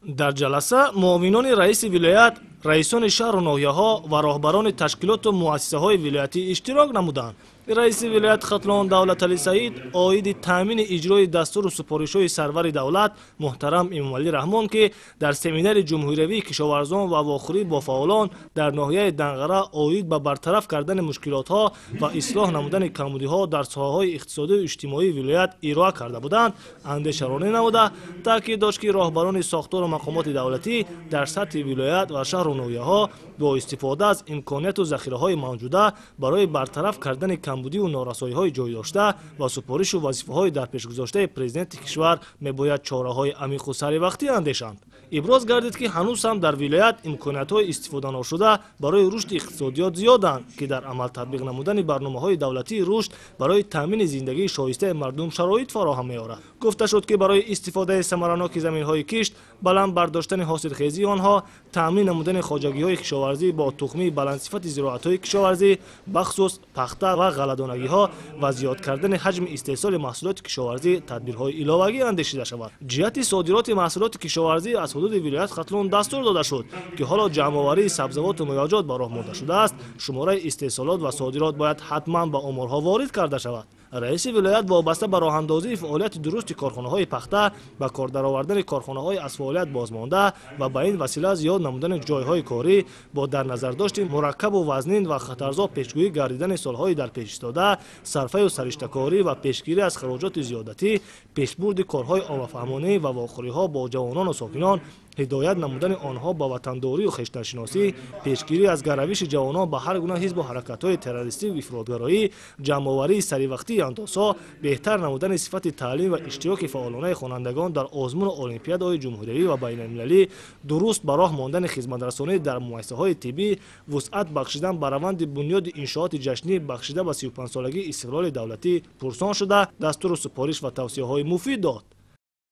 Дар ҷаласа муовинони раиси вилоят, раисони шаҳру ноҳияҳо ва роҳбарони ташкилоту муассисаҳои вилоятӣ иштирок намуданд. Раиси вилояти Хатлон Давлаталӣ Саид оиди таъмини иҷрои дастуру супоришҳои сарвари давлат муҳтарам Эмомалӣ Раҳмон, ки дар семинари ҷумҳуриявии кишоварзон ва вохӯрӣ бо фаъолон дар ноҳияи Данғара оид ба бартараф кардани мушкилотҳо ва ислоҳ намудани камбудиҳо дар соҳаҳои иқтисодию иҷтимоии вилоят ироа карда буданд, андешаронӣ намуда, таъкид дошт, ки роҳбарони сохтору мақомоти давлатӣ дар сатҳи вилоят ва шаҳру ноҳияҳо бо истифода аз имконияту захираҳои мавҷуда барои бартараф кардани камбудиву норасоиҳои ҷой дошта ва супоришу вазифаҳои дар пешгузоштаи президенти кишвар мебояд чораҳои амиқу саривақтӣ андешанд. Иброз гардид, ки ҳанӯз ҳам дар вилоят имкониятҳои истифоданошуда барои рушди иқтисодиёт зиёданд, ки дар амал татбиқ намудани барномаҳои давлатии рушд барои таъмини зиндагии шоистаи мардум шароит фароҳам меорад. Гуфта шуд, ки барои истифодаи самараноки заминҳои кишт, баланд бардоштани ҳосилхезии онҳо, таъмин намудани хоҷагиҳои кишоварзӣ бо тухмии баландсифати зироатҳои кишоварзӣ, бахусус пахта ва ғалладонагиҳо, ва зиёд кардани ҳаҷми истеҳсоли маҳсулоти кишоварзӣ тадбирҳои иловагӣ андешида шавад. Ҷиҳати содироти маҳсулоти кишоварзӣ аз ҳудуди вилояти Хатлон дастур дода шуд, ки ҳоло ҷамъоварии сабзавоту меваҷот ба роҳ монда шудааст, шумораи истеҳсолот ва содирот бояд ҳатман ба оморҳо ворид карда шавад. Раиси вилоят вобаста ба роҳандозии фаъолияти дурусти корхонаҳои пахта, ба кор даровардани корхонаҳои аз фаъолият бозмонда ва ба ин васила зиёд намудани ҷойҳои корӣ бо дар назардошти мураккабу вазнин ва хатарзо пешгӯӣ гардидани солҳои дар пеш истода, сарфаю сариштакорӣ ва пешгирӣ аз хароҷоти зиёдатӣ, пешбурди корҳои оммафаҳмонӣ ва вохӯриҳо бо ҷавонону сокинон, ҳидоят намудани онҳо ба ватандорию хештаншиносӣ, пешгирӣ аз гаравиши ҷавонон ба ҳар гуна ҳизбу ҳаракатҳои террористию ифротгароӣ, ҷамъоварии саривақтии андозҳо, беҳтар намудани сифати таълим ва иштироки фаъолонаи хонандагон дар озмуну олимпиадаҳои ҷумҳуриявӣ ва байналмилалӣ, дуруст ба роҳ мондани хизматрасонӣ дар муассисаҳои тиббӣ, вусъат бахшидан ба раванди бунёди иншооти ҷашнӣ бахшида ба 35-солагии истиқлоли давлатӣ пурсон шуда, дастуру супориш ва тавсияҳои муфид дод.